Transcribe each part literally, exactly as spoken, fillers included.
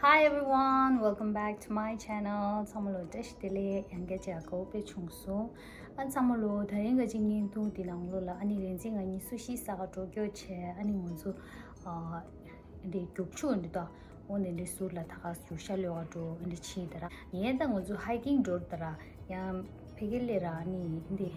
Hi everyone, welcome back to my channel. ཚང་མ་ལ་བཀྲ་ཤིས་བདེ་ལེགས། ཡང་བསྐྱར་མཇལ་ཁ་དཔེ་བྱུང་སོང་། ཨ་ཚང་མ་ལ་དེ་རིང་གི་བརྙན་ཐུང་འདི་ནང་ལོགས་ལ་ཨ་ནི་རིག་འཛིན་ང་གཉིས་སུ་ཤི་ཟ་ག་འགྲོ་རྒྱུ་བྱས། ཨ་ནི་ང་ཚོ་ཨ་འདི་རྒྱུག་ཆུ་འདི་དང་འོ་འདི་འདྲའི་ཟུར་ལ་ད་ག་རྒྱུག་ཤར་གློད་ག་འགྲོ་འདི་བྱས། ད་ར་ངས་ད་ང་ཚོ་hiking འགྲོ་ད་ར་ཡང་ཕ་གི་ལ་ར་ཨ་ནི་འདི་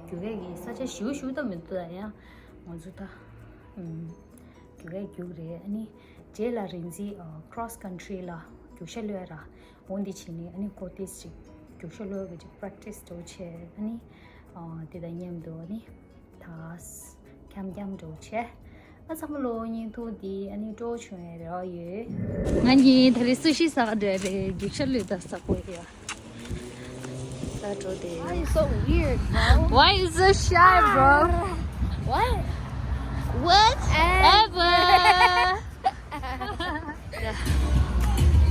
རྒྱུག་ཡས་ཀྱི་ས་ཆ་ཞེ་པོ་ཞེ་པོ་ད་མི་འདུག་ད་ཡང་ང་ཚོ་ད་ཨམ་རྒྱུག་ཡས་རྒྱུག་རེད། ཨ་ནི་རྗེས་ལ་རིག་འཛིན་ཨ་cross country ལ་རྒྱུག་ཤར་གློད་ར་འོ་འདི་བྱས་ནས་ཨ་ནི་གོ་ཏེས་ཅིག་རྒྱུག་ཤར་གློད་གི་ཅིག་practice འགྲོ་བྱས། ཨ་ནི་ཨ་དེ་དང་མཉམ་དུ་ཨ་ནི་ད་འཁྱམ་འཁྱམ་འགྲོ་བྱས། ཨ་ཚང་མ་ལ་བརྙན་ཐུང་འདི་ཨ་ནི་སྤྲོ་བྱུང་ཡས་རེ་བ་ཡོད། ང་གཉིས་ད་རེས་སུ་ཤི་ཟ་ག་འགྲོ་ཡས་རེད། རྒྱུག་ཤར་གློད་ད་ཟ་གོ་ཡོད། Why you so weird, bro? Why you so shy, bro? What? Whatever.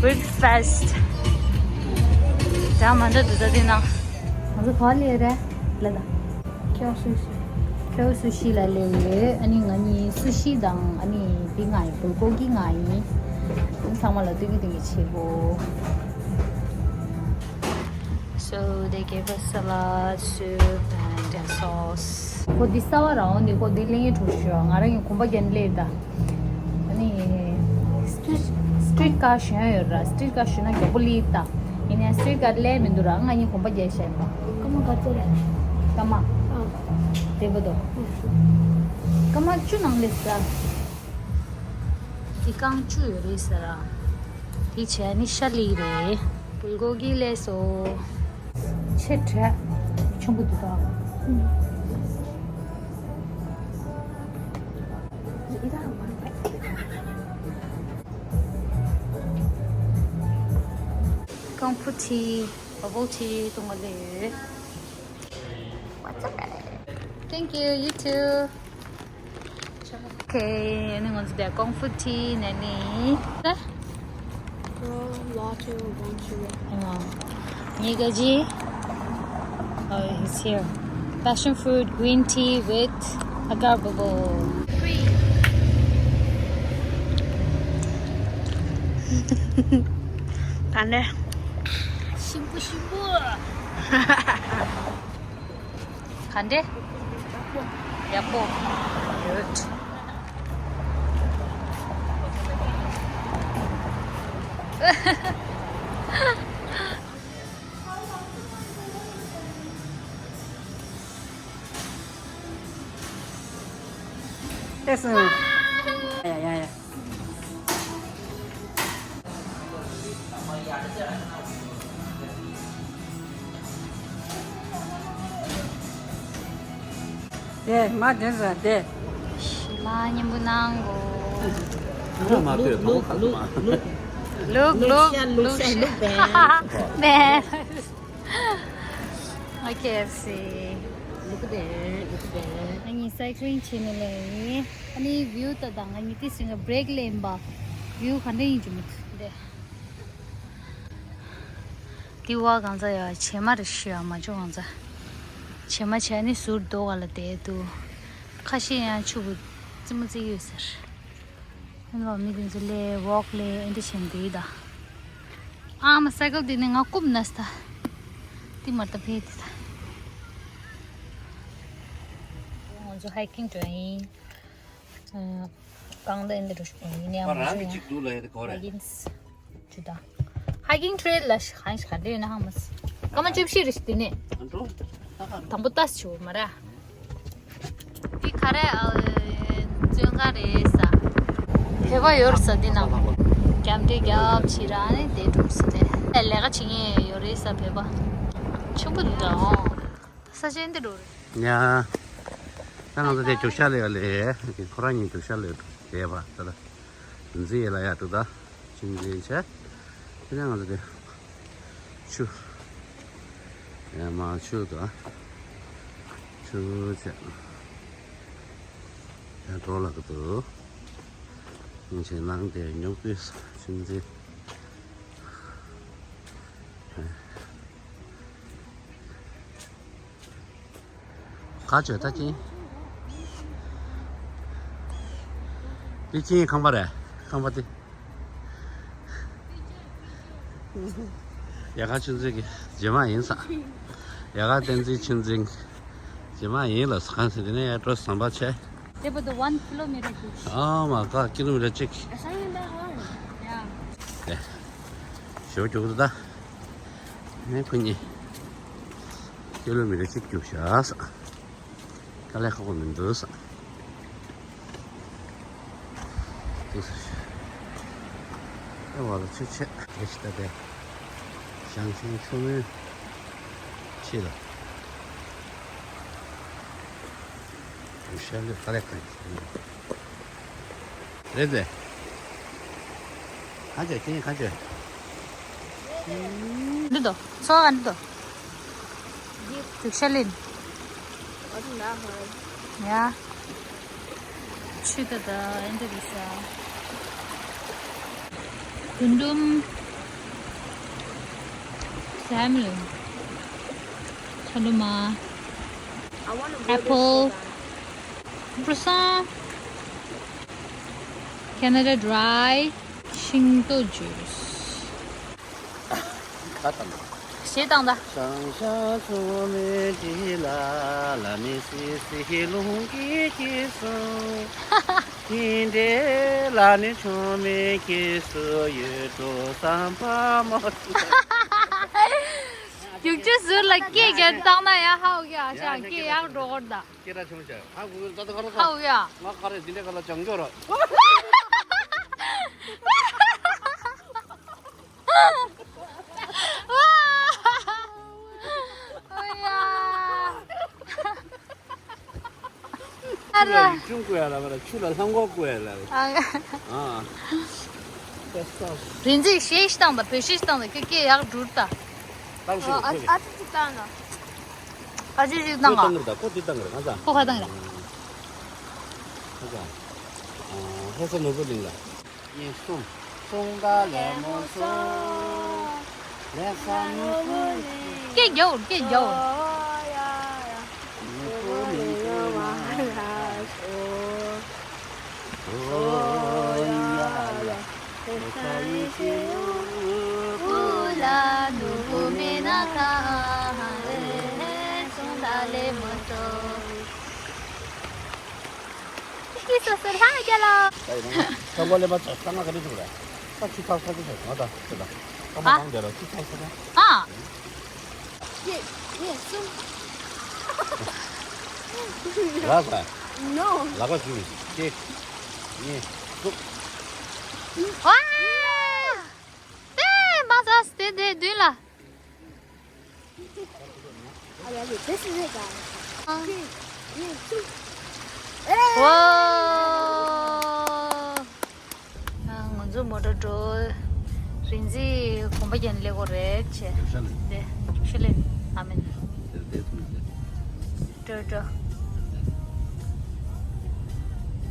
Breakfast. ད་མ་འདྲ་འདུག་ད་དེ་ནང་། ང་ཚོ་ག་པར་སླེབས་རེད་ལ་ད། ཁྱོད་སུ་ཤི། ཁྱོད་སུ་ཤི་ལ་སླེབས་ཡོད། ཨ་ནི་ང་གཉིས་སུ་ཤི་དང་ཨ་ནི་འདི་མངགས་ཡིན། བུལ་གོ་གི་མངགས་ཡིན། ཨ་ནི་ཚང་མ་ལ་སྟོན་གི་སྟོན་གི་བྱེད་དགོས། So they gave us salad, soup, and a sauce. ཁོ་འདི་གསར་པ་རང་འོང་འདི་ཁོ་འདི་ལེན་ཡས་འགྲོ་ཤོག་ང་རང་གི་གོམ་པ་རྒྱག་ནས་སླེབས་ད། ཨ་ནི་street street car ཞོན་ཡོད་ར། street car ཞོན་ན་མགྱོགས་པོ་སླེབས་ད། ཡིན་ནའི་street car སླེབས་མི་འདུག་ར། ང་གཉིས་གོམ་པ་རྒྱག་བཞག་ཡིན་པ། སྐར་མ་ག་ཚོད་རེད། སྐར་མ། ཨ། དེ་བ་དོ། སྐར་མ་བཅུ་ནང་སླེབས་ས། དེ་རྐང་བཅུ་ཡོད་རེད་ཟེར་ར། དེ་བྱས་ནི་ཤ་ལི་རེད། བུལ་གོ་གི་ལས་སོ། ཆེ་དྲགས། ཆེན་པོ་འདུག་ད། ཀོང་ཕུ་ཏི། bubble tea འཐུང་ག་སླེབས་ཡོད། What's up, guys? Thank you, you too. Okay, ཨ་ནི་ང་ཚོ་དེ་ཀོང་ཕུ་ཏི་ནས་ནི། Girl, latte or green tea? ཨ། ཉི་ག་ཇི། Oh, he's here. Passion fruit green tea with agar bubble. ག་འདྲ། ཞིམ་པོ་ཞིམ་པོ། ག་འདྲ། ཡག་པོ། Good. Yes. Yeah, yeah, yeah. དེ་མ་དེ་ཟ་དེ། ཞི་མ་སྙན་པོ་གནང་གོ། ང་མ་ལྟོས་དང་པོ་ཁ་ལ་མ། Look, look, look, look, look, look, look, look, look, look, look, look, look, look, look, look, look, look, Okay, I see. Look there, look there. ང་གཉིས་cycling བྱེད་ནས་ལེན་ཡིན། ཨ་ནི་view ད་ད་ང་གཉིས་དེ་སྲིང་break ལེན་པ། View ག་འདྲ་ཡིན་གྱི་མི་ཐུབ་འདི། དེ་བ་གང་ཚ་ཡ་བྱེ་མ་རེ་ཤི་ཡ་མ་བྱུང་གང་ཚ། བྱེ་མ་བྱས་ནི་ཟུར་རྡོ་ག་ལ་བསྡད་འདུག་ཁ་ཤས་ཡང་ཆུ་བུ་རྩི་མོ་རྩི་ཡོད་ཟེར། ཨེ་ནི་བ་མི་དེ་ཚོ་ལས་walk ལས་ཨེ་འདྲ་བྱེད་འདི་ད། ཨ་མ་cycle དེ་ནི་ང་རྐུབ་ན་སྟ། དེ་མ་ལྟ་ཕེ་དེ་ད། ང་ཚོ་hiking འགྲོ་ཡིན། ཨ། གང་ལ་ཨེ་འདྲ་འགྲོ་ཤོག་ཡིན་ཡང་མ་རང་གི་གཅིག་འདུག་ལ་ཡ་དེ་གོ་རེད། ཡིན། ཇུ་ད། hiking trail ལ་ཤ་གང་ཤ་འདྲེ་ཡོད་ན་ཧང་མ་སི། ཀ་མ་བཅུ་བཞི་རེ་ཞིག་དེ་ནས། ཨ་འགྲོ། ད་ག་དང་པོ་ཏཱས་ཆུ་མ་ར། འདི་ག་རེ་ཨ། བཙོན་ཁང་རེད་ས། བོད་པ་ཡོད་རེད་ས་འདི་ནང་། རྒྱབ་འདྲེ་རྒྱབ་ཕྱི་ར་ནི་དེ་འགྲོ་ས་རེད། ལས་ཀ་བྱེད་མཁན་ཡོད་རེད་ས་བོད་པ། ཆུ་བུ་འདྲ་འོང་། ས་ཆེན་འདི་འགྲོ་རེད། ཉ། ད་ང་ཚོ་དེ་རྒྱུག་ཤར་ལས་ལས། ཁོ་རང་གཉིས་རྒྱུག་ཤར་ལས་བསྡད་པ་ད་ལྟ། འཛི་ཡེ་ལ་ཡ་འགྲོ་ད། ཅིང་ཅིང་ཆེ། དེ་ནས་ང་ཚོ་དེ། ཆུ། ཡ་མ་ཆུ་དང་། ཆུ་ཆེ། ཡ་འགྲོ་ལ་གི་འདུག་ཡིན་ཆེ་ནང་དེ་ཉོ་དུས་ཅིང་ཅིང་། ག་བྱོས་ད་ཅིང་། འདི་ཅིང་ཁང་པ་རེད། ཁང་པ་དེ། ཡ་ག་ཆུ་འཛིན་གྱི་རྗེས་མ་ཡིན་ས། ཡ་ག་བསྟན་འཛིན་ཆུ་འཛིན་གྱི་རྗེས་མ་ཡིན་ལ་ས་ཁང་ཟེར་དེ་ནས་ཡ་སྤྲོ་ཟམ་པ་ཆེ། They put the one kilometer each. Oh my God, kilometer གཅིག I sang in that hard. Yeah. དེ། ཞོ་རྒྱུག་ད། ནས་ཁོ་གཉིས། ཀི་ལོ་མི་ཊར་གཅིག་རྒྱུག་བཞག་ས། དཀའ་ལས་ཁག་པོ་མི་འདུག་ས། ཏུ་སུ་ཤི། ཨེ་བ་ལ་ཆུ་ཆེ། ཨེ་ཤི་ཏ་ཏེ། ཞང་ཞུང་ཆུ་མོའི་ཆེ་ལ། རུ་ཤ་ལི་དཀའ་ལས་ཁག་ཡིན། རེད་ཟེ། ག་ཅོ་ཁྱེད་ག་ཅོ། འདི་དོ། ཚོ་ག་འདི་དོ། དུག་ཤ་ལིན། ཡ། ཆུ་ད་ད་ཨེ་འདི་རེད་ས། རྒུན་འབྲུམ། ཟ་མ་ལོན། ཆ་ལུ་མ། Apple. Croissant. Canada Dry. ཤིང་ཏོག་ཇུས། ད་དང་། ཞེས་དང་ད། ཞང་ཞང་ཆུང་མའི་དྲིན་ལ་ལ་མི་སི་སི་ལུང་གི་སྐྱེས་སོང་། དེ་འདྲའི་ལ་ནི་ཆུང་མའི་སྐྱེས་སུ་ཡོད་འགྲོ་བསམ་པ་མ། རྒྱུག་ཆུ་ཟུར་ལ་སྐད་རྒྱག་བཏང་ན་ཡ་ཧའོ་གི་ཨ་ཞང་སྐད་ཡག་འགྲོ་གོ་ད། སྐད་གྲགས་ཆེན་པོ་བྱས། ཧ་གོ་གི་ད་ད་ག་རེ་ཧའོ་ཡ། ང་ག་རེ་འདི་འདྲ་ག་ལ་ཅང་ཅོ་ར། ཨ་ར། ཆུ་ལ་ཡིག་ཆུང་བཀོད་ཡ་ལ་བ་ལ་ཆུ་ལ་ལྷམ་གོག་བཀོད་ཡ་ལ། ཨ། ཨ། རིན་འཛིན་གཞས་ཤིག་བཏང་དང་བོད་གཞས་ཤིག་བཏང་དང་ཁྱོད་སྐད་ཡག་འགྲུར་ད། བཏང་ཤིག་ཨ་ཨ་ཅིག་ཅིག་བཏང་ན། ཨ་ཅིག་ཅིག་བཏང་ཨ། ཁོ་འདི་བཏང་གི་རེད་ང་ཚ། ཁོ་ཁ་བཏང་གི་རེད། ང་ཚ། ཨ། ལྷ་ས་ནོར་བུ་གླིང་ལ། གཉིས་གསུམ། གསུང་དང་ལད་མོ་གསུང་། ལྷ་ས་ནོར་བུ་གླིང་། སྐད་རྒྱག་སྐད་རྒྱག་ནོར་བུ་གླིང་ཡོད་མ་ལ་སོ། ཨོ་ཡ་ཡ། ལྷ་ས་ཡི་ཤེས་ཡོད་ལ་ནོར་བུ་མེད་ན་ཁ་རེ་གསུང་དང་ལད་མོ་གསུང་། ཁྱི་སོ་སོ་ལྷ་རྒྱལ་ལོ། ད་ཡིན་ན་ཁང་པ་ལས་མ་ཚར་ས་ང་ག་རེ་བྱུང་རེད། ད་ཆུ་ཚགས་ཚགས་ཀྱི་ཟེར་ང་ད་ཁྱེད་ད་ཁང་པ་ཨ། གང་བསྡད་ར་ཆུ་ཚགས་ཚགས་ད། ཨ། ཡེ་ཡེ་སུ། ར་ས། No. ལ་ཀ་ཞུ་ཡིན་ཅེ། ཡེ་སུ། ཝ། ཨེ་མ་ཚ་སྟེ་དེ་མདུན་ལ། Okay, okay, this is it, guys. ཨ། ཡེ་ཡེ་སུ། ཝ། ང་ཚོ་མོ་ཊ་འགྲོ། རིན་འཛིན་གོམ་པ་རྒྱག་ནས་སླེབས་དགོས་རེད་བྱས། རྒྱབ་ཤ་ལེན། དེ་རྒྱབ་ཤ་ལེན། ཨ་མེན། དེ་དེ་ཐུང་དེ། འགྲོ་འགྲོ།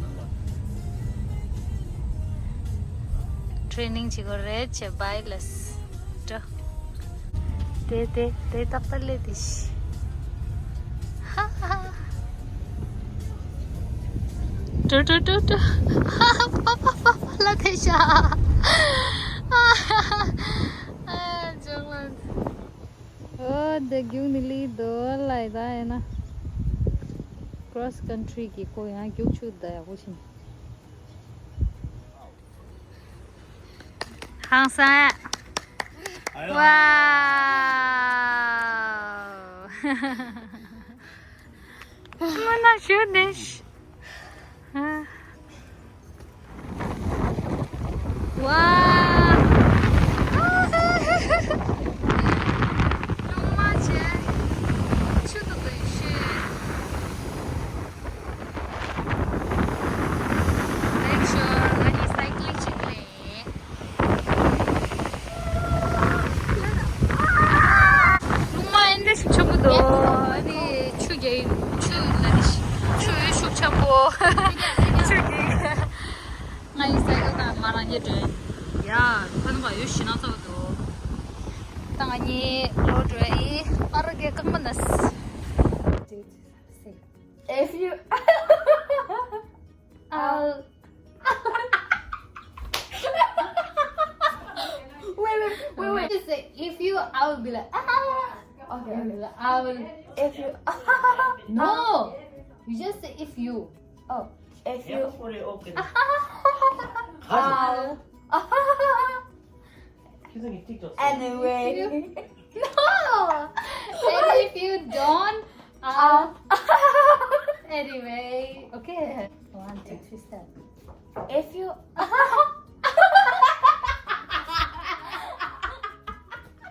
ནང་ལ། ཊེ་རེ་ནིང་བྱེད་དགོས་རེད་བྱས་བྷའི་ལས། འགྲོ། དེ་དེ་དེ་ཏག་ཏག་ལས་དེ་ཤི། ཧ་ཧ། ཀྲུ་ཀྲུ་ཀྲུ་ཀྲུ། ཧ་ཧ། པ་པ་པ་པ་ལ་དེ་ཤ། ཨ་ཧ་ཧ། ཨ་ཇོག་ལན། ཨོ་དེ་རྒྱུག་ནི་ལི་དོ་ལ་ཡི་ད་ཡིན་ན། cross country གི་ཁོ་ཡང་རྒྱུག་ཆུ་ད་ཡག་པོ་ཕྱིན། ཧང་སང་། ཨ་ཡོ། ཝའོ། སྔོན་ན་ཞུ་ནས། ཝའོ། སློང་མ་བྱས། ཆུ་ཏོག་ཏོ་ཡི་ཤུལ། Make sure ང་གཉིས་cycling བྱེད་ཀྱི་ལས། ལུང་མ་ཨེ་འདྲ་ཞིག་ཆེན་པོ་འདུག་ཨ་ནི་ཆུ་རྒྱག་ཆུ་ལ་ནི་ཆུ་ཤུགས་ཆེན་པོ། ཆུ་རྒྱག་ང་ཡི་སའི་ཀལ་དང་མ་རང་རྒྱལ་འགྲོ། ཡ། ཁ་ནུ་བ་ཡོད་ཤི་ན་ཚོ་འདུག་ད་ང་གཉིས་ལོ་འགྲོ་ཡི་པར་གི་རྐང་མ་ན། If you I'll Wait, wait, wait, wait. Say if you, I will be like, ah. Okay, You'll be okay. Like, I will. If you. No. You just say if you. Oh, if you. 가자. I'll. 기성이 틱톡. Anyway. No. And if you don't, I'll. I'll. Anyway. Okay. One, two, three, start. If you.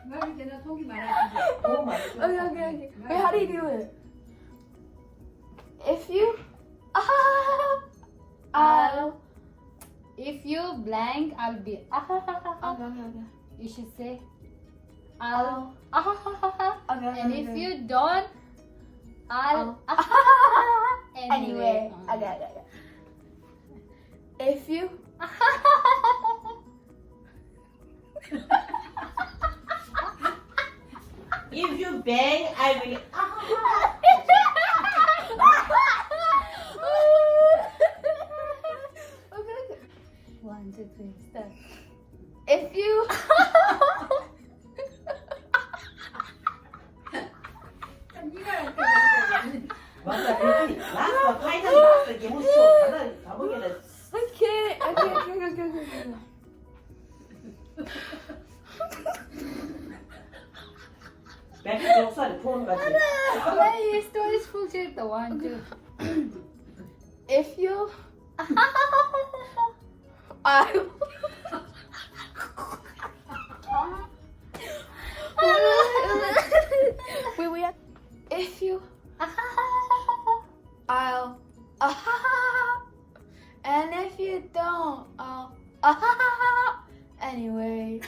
말을 내가 속이 말하지. 너무 많이. Okay, okay, okay. Wait, how do you do it? If you. I'll. If you blank, I'll be. Ah, ah, ah, ah, ah. Okay, okay, okay. You should say, I'll. I'll. Ah, ah, ah, ah, ah. Okay, okay, And if okay. You don't, I'll. I'll. Ah, ah, ah, ah. Anyway. Uh. Okay, okay, okay. If you. If you bang, I will. One, two, three, start. If you. 네가 이렇게 말하는 맞아, 그렇지. 라스트, 파이널 라스트, 이게 뭐, 다, 다 보게 돼. Okay, okay, okay, okay, okay, okay. Baby, don't start the phone, but Why is story full shit the one, two. If you. I. Wait, wait. If you. I'll. And if you don't, I'll. Anyway.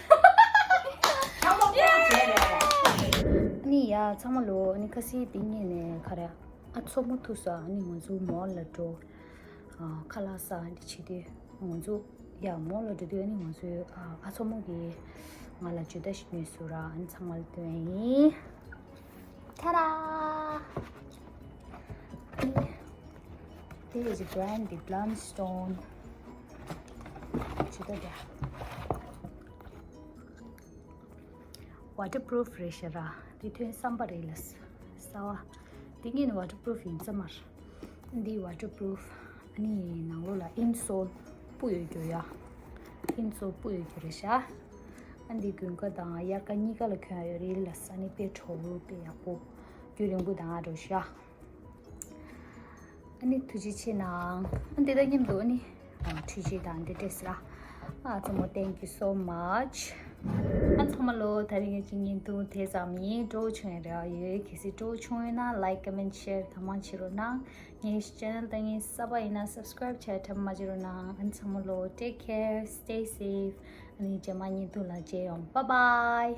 ནི་ཡ་ཚང་མ་ལོ་ནི་ཁ་སི་ཏིང་ངེ་ནས་ཁ་ར་ཨ་ཚོ་མོ་ཐུག་ས་ནི་ང་ཚོ་མོ་ལ་འགྲོ། ཨ་ཁ་ལག་ས་འདི་བྱེད་དུས་ང་ཚོ་ཡ་མོ་ལ་འགྲོ་དུས་ནི་ང་ཚོའི་ཨ་ཚོ་མོ་གི་ང་ལ་ཇུས་ཏ་ཞིག་ཉོས་སུ་ར་ཨ་ནི་ཚང་མ་ལ་སྟོན་ཡིན། ཐ་ར། This is brand the Blundstone. ཇུས་ཏ་འདྲ། Waterproof རེད་ཤག་ར། དེ་ཐོན་བསམ་པ་རེད་ལ། གསར་བ། དེ་ངས་ནི་waterproof ཡིན་ཙམ་མར། འདི་waterproof ཨ་ནི་ནང་ལོགས་ལ་insole སྤུ་ཡོད་རྒྱུ་ཡ། Insole སྤུ་ཡོད་རྒྱུ་རེད་ཤག་ཨ་འདི་དགུན་ཁ་དང་དབྱར་ཁ་གཉིས་ཀ་ལ་གྱོན་ཡ་ཡོད་རེད་ལ། ཨ་ནི་དཔེ་དྲོ་པོ་དཔེ་ཡག་པོ། རྒྱུན་རིང་པོ་དང་ཨ་འགྲོ་ཤག་ཨ་ནི་ཐུགས་རྗེ་ཆེ་གནང་། ཨ་འདི་དང་མཉམ་དུ་ཨ་ནི་ཨ་འཕྲུལ་ཆས་དང་འདི་འདྲས་ར། ཨ་ཚང་མ་thank you so much. ཨ་ཚང་མ་ལོ་ད་རིང་གི་བརྙན་ཐུང་དེ་ཙམ་ཡིན། སྤྲོ་བོ་བྱུང་ཡ་རེ་བ་ཡོད། གལ་སྲིད་སྤྲོ་བོ་བྱུང་ཡོད་ན་like, comment, share གང་མང་བྱེད་རོགས་གནང་། ངའི་channel ད་ངའི་གསར་པ་ཡིན་ན་subscribe བྱས་འཐབ་མ་བྱེད་རོགས་གནང་། ཨ་ཚང་མ་ལོ་take care, stay safe. ཨ་ནི་རྗེས་མ་བརྙན་ཐུང་ལ་མཇལ་ཡོང་། Bye bye.